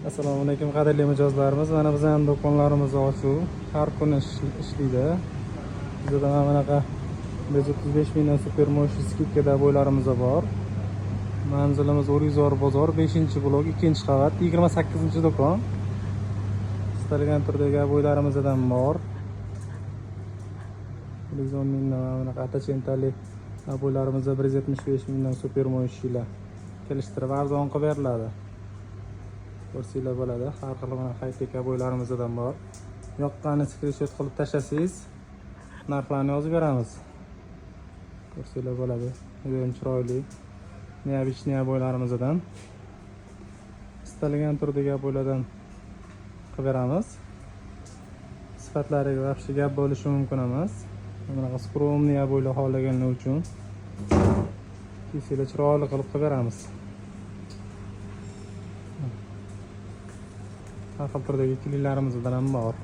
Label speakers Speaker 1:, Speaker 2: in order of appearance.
Speaker 1: Assalomu alaykum, qadrli mijozlarimiz. Mana bizning do'konlarimiz ochiq, har kuni ishlaydi. Bizda mana bunaqa 135 mingdan супер мощный скидка da обой larimiz bor. Manzilimiz O'rikzor bozor, 5-blok, 2-qavat, 28-do'kon. Istalgan turdagi обой larimizdan bor. 110 mingdan mana bunaqa ottocentali обой larimiz, 175 mingdan супер мощный lar. Kelishtirib, arzon qilib beriladi. Ko'rsanglar bo'ladi. Har xil mana high-tech обой larimizdan bor. Yoqqanini skrinshot qilib tashlasangiz, narxlarni yozib beramiz. Ko'rsanglar bo'ladi. Judayam chiroyli, необычный обой larimizdan. Istalgan turdagi обой lardan qilib beramiz. Sifatlariga вообще gap bo'lishi mumkin emas. Bunaqa скромный обой lar xohlaganlar uchun kelsanglar, chiroyli qilib qilib beramiz. Har xil turdagi клей larimizdan ham bor.